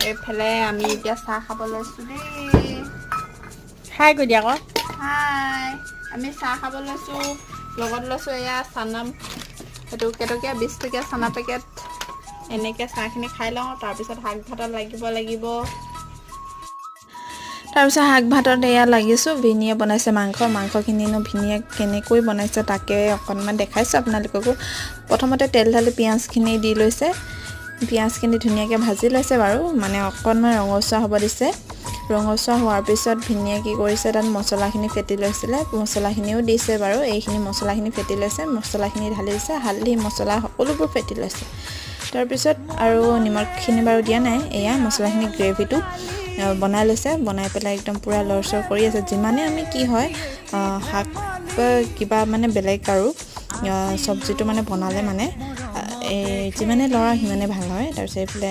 এইফালে আমি এতিয়া চাহ খাব লৈছোঁ দেই। হাই কৈ দিয়া আকৌ। হাই, আমি চাহ খাব লৈছোঁ। লগত লৈছোঁ এয়া চানা, সেইটো কেইটকীয়া, 20 টকীয়া চানা পেকেট। এনেকৈ চাহখিনি খাই লওঁ, তাৰপিছত শাক ভাতত লাগিব লাগিব। তাৰপিছত শাক ভাতত এয়া লাগিছোঁ। ভিনিয়ে বনাইছে মাংস। মাংসখিনিনো ভিনিয়ে কেনেকৈ বনাইছে, তাকে অকণমান দেখাইছোঁ আপোনালোককো। প্ৰথমতে তেল ঢালি পিঁয়াজখিনি দি লৈছে। পিঁয়াজখিনি ধুনীয়াকৈ ভাজি লৈছে বাৰু, মানে অকণমান ৰঙচুৱা হ'ব দিছে। ৰঙচুৱা হোৱাৰ পিছত ভিনিয়ে কি কৰিছে, তাত মছলাখিনি ফেটি লৈছিলে, মছলাখিনিও দিছে বাৰু। এইখিনি মছলাখিনি ফেটি লৈছে, মছলাখিনি ঢালি দিছে। হালধি, মছলা সকলোবোৰ ফেটি লৈছে। তাৰপিছত আৰু নিমখখিনি বাৰু দিয়া নাই। এয়া মছলাখিনি গ্ৰেভিটো বনাই লৈছে। বনাই পেলাই একদম পূৰা লৰচৰ কৰি আছে। যিমানে আমি কি হয়, শাক বা কিবা মানে বেলেগ আৰু চব্জিটো মানে বনালে মানে এই যিমানে লৰা সিমানে ভাল হয়। তাৰপিছত এইফালে